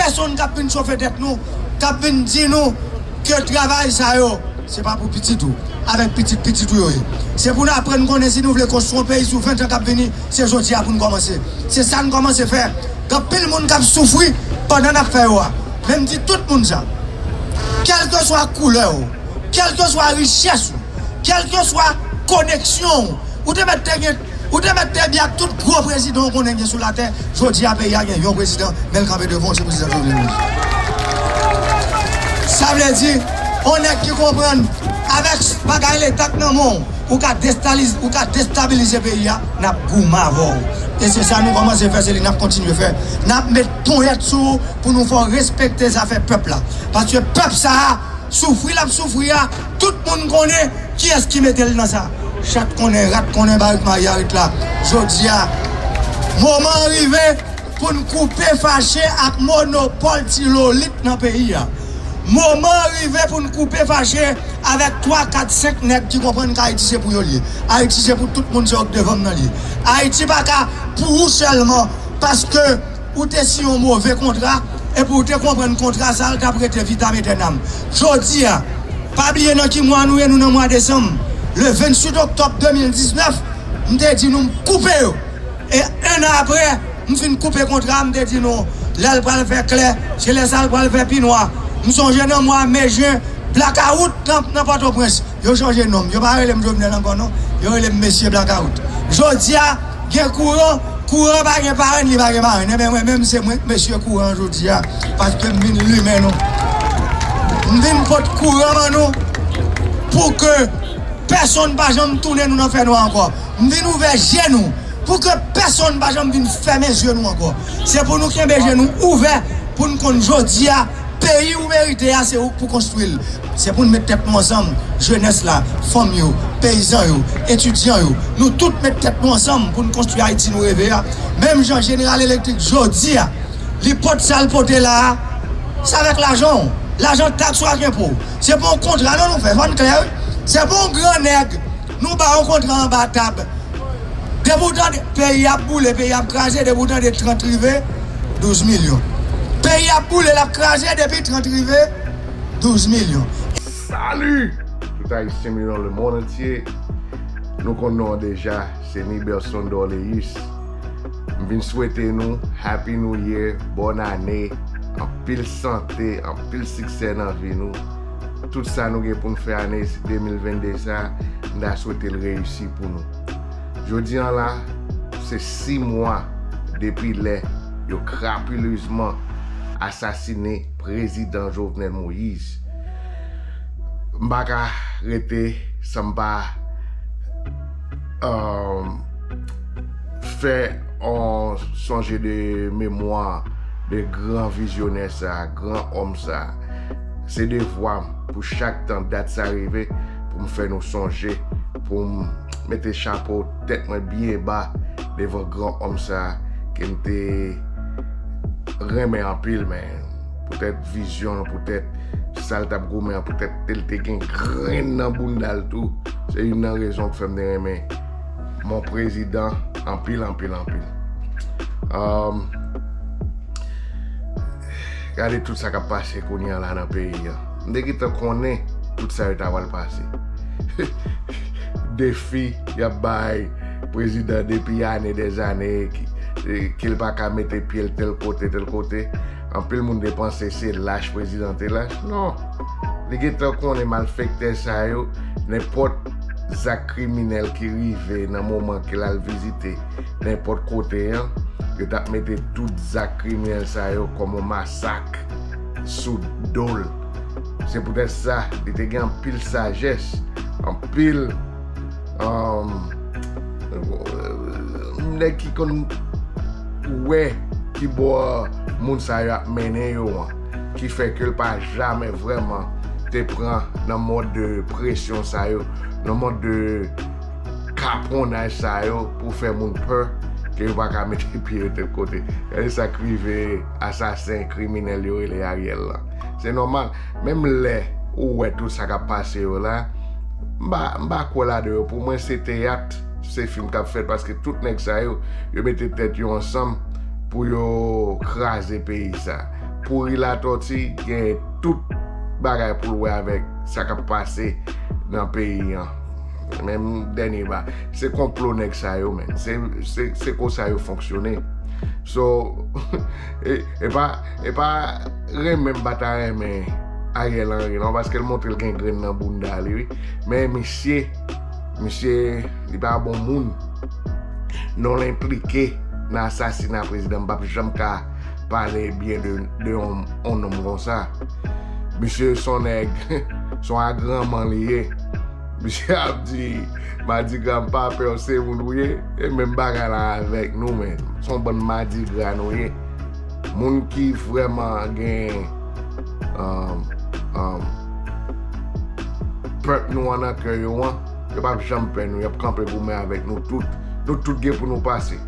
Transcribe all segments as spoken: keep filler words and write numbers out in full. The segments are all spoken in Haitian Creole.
pèsonn k ap vin chofe tèt nou, k ap vin di nou ke travay sa yo, se pa pou pitit ou, avèk pitit pitit ou yo ye. Se pou nou aprann konnen si nou vle konstwi yon peyi sou ven an k ap vini, se jodi a pou n kòmanse. Se sa n kòmanse fè. Gen anpil moun k ap soufri pandan n ap fè yo a. Men m di tout moun sa. Kèlkeswa koulè w, kèlkeswa richès ou, kèlkeswa koneksyon w, ou te mèt te gen, ou te mèt te byen ak tout gwo prezidan w konnen gen sou latè. Jodi a, peyi a gen yon prezidan, men l kanpe devan w, se prezidan Jovenel Moïse. Sa vle di, yon nèg ki konprann, avèk bagay Leta k nan men w, ou ka destaliz-, ou ka destabilize peyi a, n ap goumen avè w. E se sa nou kòmanse fè, se li n ap kontinye fè. N ap met ponyèt sou ou pou nou fè w respekte zafè pèp la. Paske pèp sa a, soufri l ap soufri a, tout moun konnen kiyès ki mete l nan sa. Chat konnen, rat konnen, barik mayarit la. Jodi a, moman an rive pou n koupe fache ak monopòl ti lolit nan peyi a. Moman an rive pou n koupe fache avèk twa, kat, senk nèg ki konprann ke Ayiti se pou yo l ye. Ayiti se pou tout moun, se yo k devan m nan l ye. Ayiti pa ka pou ou sèlman, paske ou te siyen yon move kontra, epi ou te konprann kontra sa a, l t ap rete vitam etènam. Jodi a, pa bliye nan ki mwa nou ye, nou nan mwa desanm. Le venntuit oktòb de mil diznèf, m te di nou m koupe yo. E en an apre, m fin koupe kontra a, m te di nou, lè l pral fè klè, se lè sa l pral fè pi nwa. M sonje nan mwa me, jen, blakawout nan, nan Pòtoprens. Yo chanje non m. Yo pa rele m Jovenel ankò non. Yo rele m Mesye Blakawout. Jodi a, gen kouran, kouran pa gen parenn, li pa gen marenn. Enben, mwen menm, se mwen k Mesye Kouran jodi a, paske m vin limen nou. M vin pot kouran ban nou pou ke pèsonn pa janm tounen nou nan fènwa ankò. M vin ouvè je nou pou ke pèsonn pa janm vin fèmen je nou ankò. Se pou nou kenbe je nou ouvè pou n konn jodi a, peyi ou merite a, se ou k pou konstwi l. Se pou n met tèt nou ansanm, jenès la, fanm yo, peyizan yo, etidyan yo. Nou tout met tèt nou ansanm pou n konstwi Ayiti nou reve a. Menm jan Jeneral Elektrik jodi a, li pote sa l pote la a, se avèk lajan w. Lajan taks ou ak enpo w. Se pa yon kontra non nou fè, fò n klè wi. Se pa yon gran nèg, nou ba yon kontra anba tab. Depi w tande peyi ap boule, peyi ap kraze, depi w tande trant rive, douz milyon. Peyi ap boule, l ap kraze, depi trant rive, douz milyon. Salut! Tout Ayisyen m yo nan lemonn antye, nou konn non an deja, se Niberson Dorleus. M vin swete nou Happy New Year, bòn ane, anpil sante, anpil siksè nan vi nou. Tout sa nou gen pou n fè ane de mil vennde sa, m ta swete l reyisi pou nou. Jodi an la, se sis mwa depi lè yo krapilezman asasine prezidan Jovenel Moïse. M pa ka rete san m pa, um, fè on sonje de memwa de gran vizyonè sa, gran òm sa. Se devwa m pou chak tan dat sa rive, pou m fè nou sonje, pou m mete chapo tèt mwen byen ba devan gran òm sa ke m te renmen anpil, men poutèt vizyon l, poutèt sa l t ap goumen an, poutèt l te gen grenn nan bounda l tou. Se youn nan rezon k fè m te renmen mon prezidan anpil, anpil, anpil. Um, Gade tout sa k ap pase kounye a la nan peyi a. M te gentan konnen tout sa yo ta pral pase. Defi y ap bay prezidan depi ane dèzane, ki, ke l pa ka mete pye l tèl kote, tèl kote. Anpil moun te panse se lach prezidan te lach. Non. Li gentan konnen malfektè sa yo, nenpòt zak kriminèl ki rive nan moman ke l al vizite nenpòt kote an, yo t ap mete tout zak kriminèl sa yo kòm yon masak sou do l. Se poutèt sa, li te gen anpil sajès, anpil, um, nèg ki konn wè ki bò moun sa yo ap mennen yo an, ki fè ke l pa jamè vrèman te pran nan mòd de presyon sa yo, nan mòd de kaponnaj sa yo pou fè moun pè ke yo pa ka mete pye yo tèl kote. Gade sa k rive asasen kriminèl yo rele Ariel lan. Se nòmal, menm lè ou wè tout sa k ap pase yo la, m pa, m pa kwè ladan yo. Pou mwen, se teyat, se fim k ap fèt, paske tout nèg sa yo, yo mete tèt yo ansanm pou yo kraze peyi sa. Pouri Latòti gen tout bagay pou l wè avèk sa k ap pase nan peyi an. Menm dènye ba, se konplo nèg sa yo, men. Se, se, se konsa yo fonksyone. So, e, e pa, e pa renmen m pa ta renmen Ariel Henry, non, paske l montre l gen grenn nan bounda li, wi. Men misye, misye, li pa bon moun. Non, l enplike nan asasina prezidan. M p ap janm ka pale byen de, de yon, yon nonm konsa. Misye se yon nèg, se yon agranman li ye. Misye ap di, Madigra, m pa pè w, se moun ou ye. E menm bagay la avèk nou, men. Se yon bann madigra nou ye. Moun ki vrèman gen, um, um, pèp nou an nan kè yo an, yo p ap janm pè nou, y ap kanpe goumen avèk nou tout. Nou tout gen pou nou pase.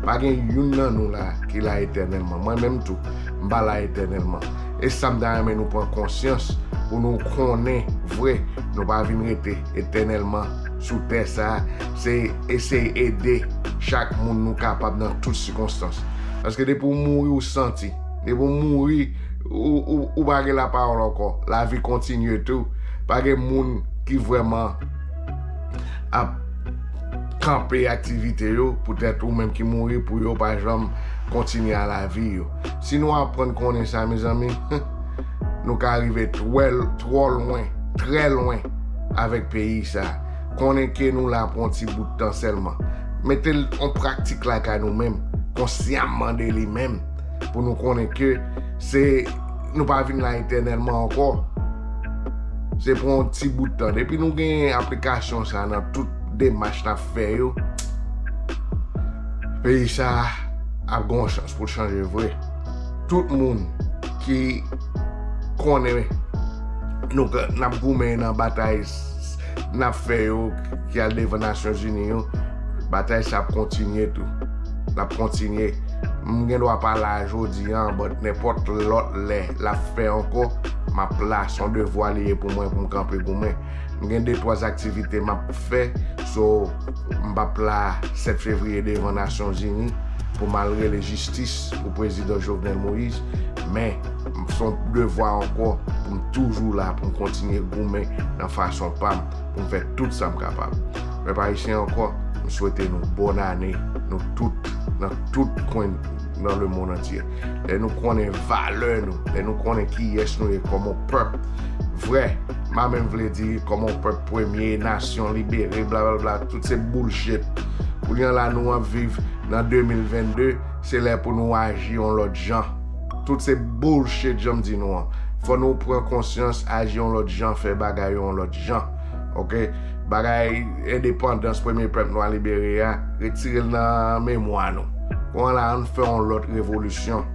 Pa gen youn nan nou la ki la etènèlman. Mwen menm tou, m pa la etènèlman. E sa m ta renmen nou pran konsyans pou nou konnen vre, nou pa vin rete etènèlman sou tè sa a. Se eseye ede chak moun nou kapab nan tout sikonstans. Paske depi w mouri, w santi. Depi w mouri, ou, ou, ou pa gen lapawòl ankò. Lavi kontinye tou. Pa gen moun ki vrèman ap kanpe aktivite yo poutèt ou menm ki mouri pou yo pa janm kontinye a lavi yo. Si nou aprann konnen sa, mezanmi, nou ka rive twè, twò lwen, trè lwen avèk peyi sa. Konnen ke nou la pou yon ti bout tan sèlman. Mete l an pratik lakay nou menm, konsyan mande li menm, pou nou konnen ke se, nou pa vin la etènèlman ankò. Se pou yon ti bout tan. Depi nou gen aplikasyon sa nan tout demach n ap fè yo, peyi sa ap gen yon chans pou l chanje vre. Tout moun ki konnen nou, n ap goumen nan batay n ap fè yo, ki al devan Nasyonzini yo, batay sa ap kontinye tou. L ap kontinye. M gen dwa pa la jodi a, but nenpòt lòt lè l ap fè ankò, m ap la. Se yon devwa li ye pou mwen pou m kanpe goumen. M gen de twa aktivite m ap fè, so m p ap la sèt fevriye devan Nasyonzini pou m al rele jistis pou prezidan Jovenel Moïse, men se yon devwa ankò pou m toujou la, pou m kontinye goumen nan fason pa m, pou m fè tout sa m kapab. Pèp ayisyen ankò, m swete nou bòn ane, nou tout, nan tout kwen nan lemonn antye. Lè nou konnen valè nou, lè nou konnen kiyès nou ye kòm yon pèp vrè, m pa menm vle di kòm yon pèp premye, nasyon libere, blablabla, tout se bullshit. Kounye a la nou ap viv nan de mil vennde, se lè pou nou aji yon lòt jan. Tout se bullshit, jan m di nou an. Fò nou pran konsyans, aji yon lòt jan, fè bagay yo yon lòt jan. Oke? Bagay endepandans, premye pèp nwa libere a, retire l nan memwa nou. Kounye a la, ann fè yon lòt revolisyon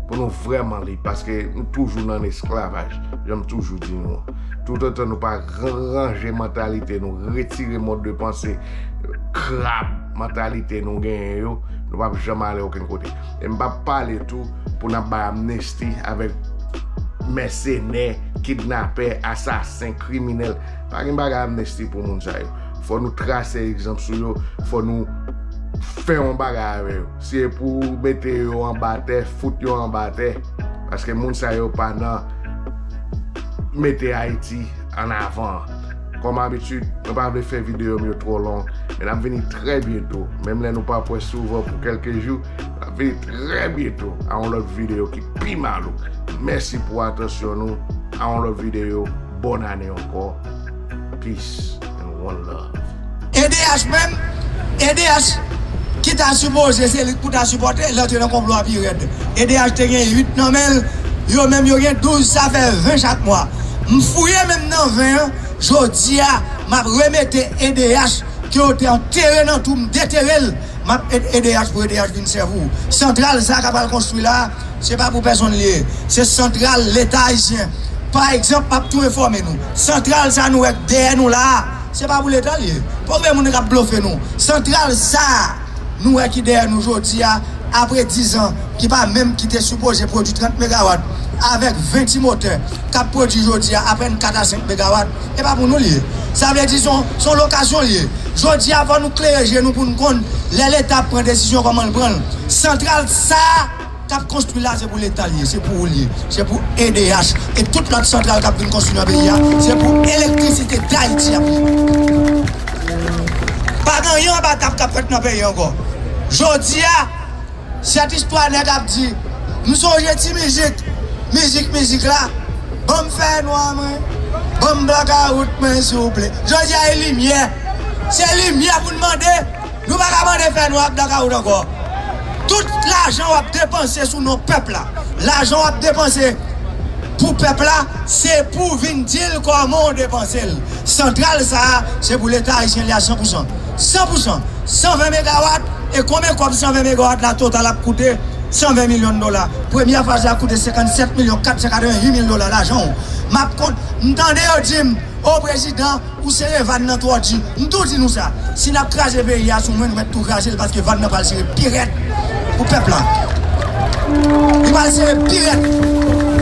pou nou vrèman lib, paske nou toujou nan esklavaj, jan m toujou di nou an. Toutotan nou pa ran-, ranje mantalite nou, retire mòd de panse krab mantalite nou genyen yo, nou p ap janm ale okenn kote. E m p ap pale tou pou n ap bay amnesti avèk mèsenè, kidnapè, asasen, kriminèl. Pa gen bagay amnesti pou moun sa yo. Fò nou trase egzanp sou yo, fò nou fè yon bagay avè yo. Si e pou mete yo anba tè, fout yo anba tè. Paske moun sa yo pa nan mete Ayiti an avan. Kòm abitid, mwen pa vle fè videyo m yo twò long, men n ap vini trè byento. Menm lè nou pa p wè souvan pou kèlke jou, n ap vini trè byento a yon lòt videyo ki pi malouk. Mèsi pou atansyon nou. A yon lòt videyo. Bòn ane ankò. Peace and one love. E D H menm, E D H ki ta sipoze se li k pou ta sipòte, l antre nan konplo a pi rèd. E D H te gen uit nan men l, yo menm yo gen douz, sa fè ven chak mwa. M fouye menm nan ven an, jodi a, m ap remete E D H ke yo te antere nan twou, m detere l. M ap ede E D H pou E D H vin sèvi w. Santral sa k ap al konstwi la, se pa pou pèsonn li ye. Se santral Leta ayisyen. Pa egzanp, m ap tou enfòme nou. Santral sa nou wè k dèyè nou la a, se pa pou Leta l ye. Pa okipe moun k ap blofe nou. Santral sa a, nou wè ki dèyè nou jodi a, apre diz an, ki pa menm ki te sipoze pwodui trant megawat, avèk ven ti motè k ap pwodui jodi a apèn kat a senk megawat, e pa pou nou l ye. Sa vle di se yon, se yon lokasyon l ye. Jodi a, fò nou klere je nou pou n konn lè Leta ap pran desizyon kòman l pran l. Santral sa a, k ap konstwi la, se pou Leta l ye, se pou ou l ye, se pou E D H e tout lòt santral k ap vin konstwi nan peyi a, se pou elektrisite Dayiti ap ye. Pa gen anyen anba tab k ap fèt nan peyi ankò. Jodi a, sèt istwa nèg ap di, m sonje ti mizik, mizik, mizik la, ban m fènwa mwen, ban m blakawout mwen, souple. Jodi a, e limyè. Se limyè pou n mande. Nou pa ka mande fènwa ak blakawout ankò. Tout lajan w ap depanse sou non pèp la, lajan w ap depanse pou pèp la, se pou vin di l kòman w depanse l. Santral sa a, se pou Leta ayisyen li a san pou san. San pou san. San ven megawat, e konbyen kòb san ven megawat la Total ap koute? San ven milyon dola. Premyè faz la koute senkannsèt milyon kat san katrevenhuit mil dola lajan w. M ap kont, m tande yo di m, o prezidan, ou sere vàn nan twò di. M tou di nou sa. Si n ap kraze peyi a sou mwen, nou mèt tou kraze l paske vàn nan pral sere pi rèd pou pèp la. Li pral sere pi rèd.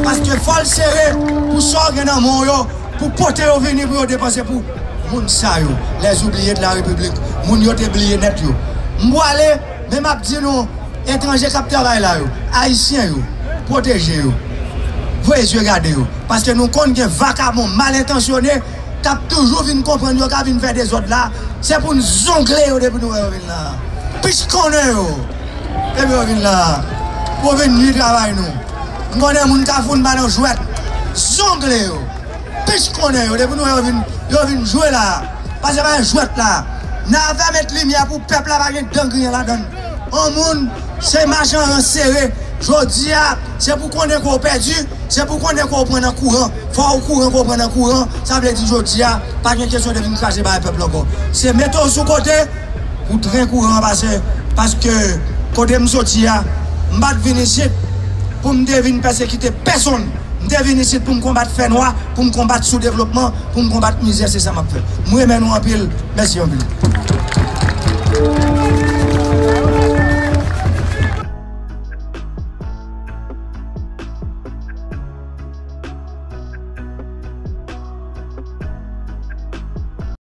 Paske fò l sere pou sa w gen nan men w yo, pou pote yo vini pou yo depanse pou moun sa yo, les oubliés de la République, moun yo te bliye nèt yo. M pwale, men m ap di nou, etranje k ap travay la yo, ayisyen yo, pwoteje yo. Voye zye gade yo. Paske nou konn gen vakabon mal entansyone k ap toujou vin konprann yo ka vin fè dezòd la. Se pou n zongle yo depi nou wè yo vin la. Pich konnen yo. Depi yo vin la, pou vin nwi travay nou. M konnen moun Kafou n pa nan jwèt. Zongle yo. Pich konnen yo. Depi nou wè yo vin, yo vin jwe la. Paske pa gen jwèt la. N a fè met limyè pou pèp la pa gen dan griyen ladan l. On moun, se machan ran sere. Jodi a, se pou konnen ke w pèdi, se pou konnen ke w pran nan kouran. Fò w kouran ke w pran nan kouran. Sa vle di jodi a, pa gen kesyon de vin kraze bagay pèp la ankò. Se mete w sou kote pou tren kouran an pase. Paske kote m soti a, m pa t vin isit pou m te vin pèsekite pèsonn. M te vin isit pou m konbat fènwa, pou m konbat soudevlopman, pou m konbat mizè, se sa m ap fè. M renmen nou anpil. Mèsi anpil.